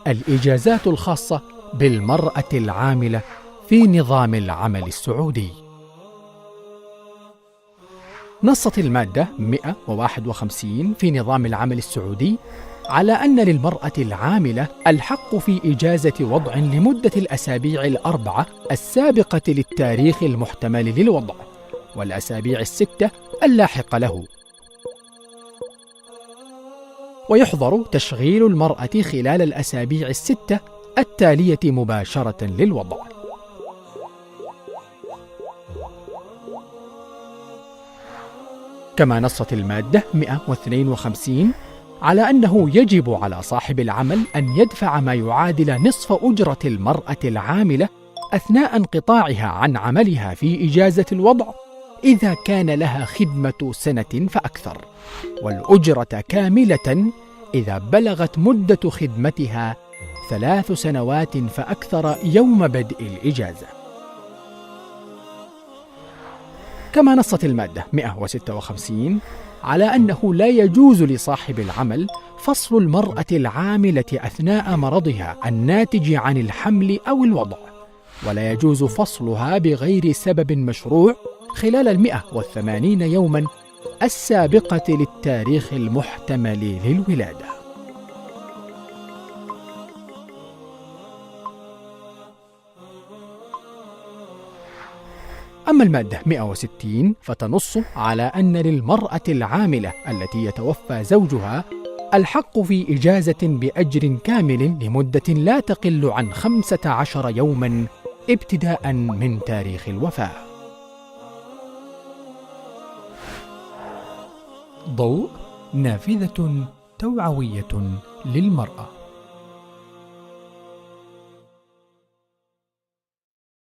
الإجازات الخاصة بالمرأة العاملة في نظام العمل السعودي. نصت المادة 151 في نظام العمل السعودي على أن للمرأة العاملة الحق في إجازة وضع لمدة الأسابيع 4 السابقة للتاريخ المحتمل للوضع، والأسابيع 6 اللاحقة له. ويحظر تشغيل المرأة خلال الأسابيع 6 التالية مباشرة للوضع. كما نصت المادة 152 على أنه يجب على صاحب العمل أن يدفع ما يعادل نصف أجرة المرأة العاملة أثناء انقطاعها عن عملها في إجازة الوضع إذا كان لها خدمة سنة فأكثر، والأجرة كاملة إذا بلغت مدة خدمتها 3 سنوات فأكثر يوم بدء الإجازة. كما نصت المادة 156 على أنه لا يجوز لصاحب العمل فصل المرأة العاملة أثناء مرضها الناتج عن الحمل أو الوضع، ولا يجوز فصلها بغير سبب مشروع خلال 180 يوما السابقة للتاريخ المحتمل للولادة. أما المادة 160 فتنص على أن للمرأة العاملة التي يتوفى زوجها الحق في إجازة بأجر كامل لمدة لا تقل عن 15 يوما ابتداء من تاريخ الوفاة. ضوء، نافذة توعوية للمرأة.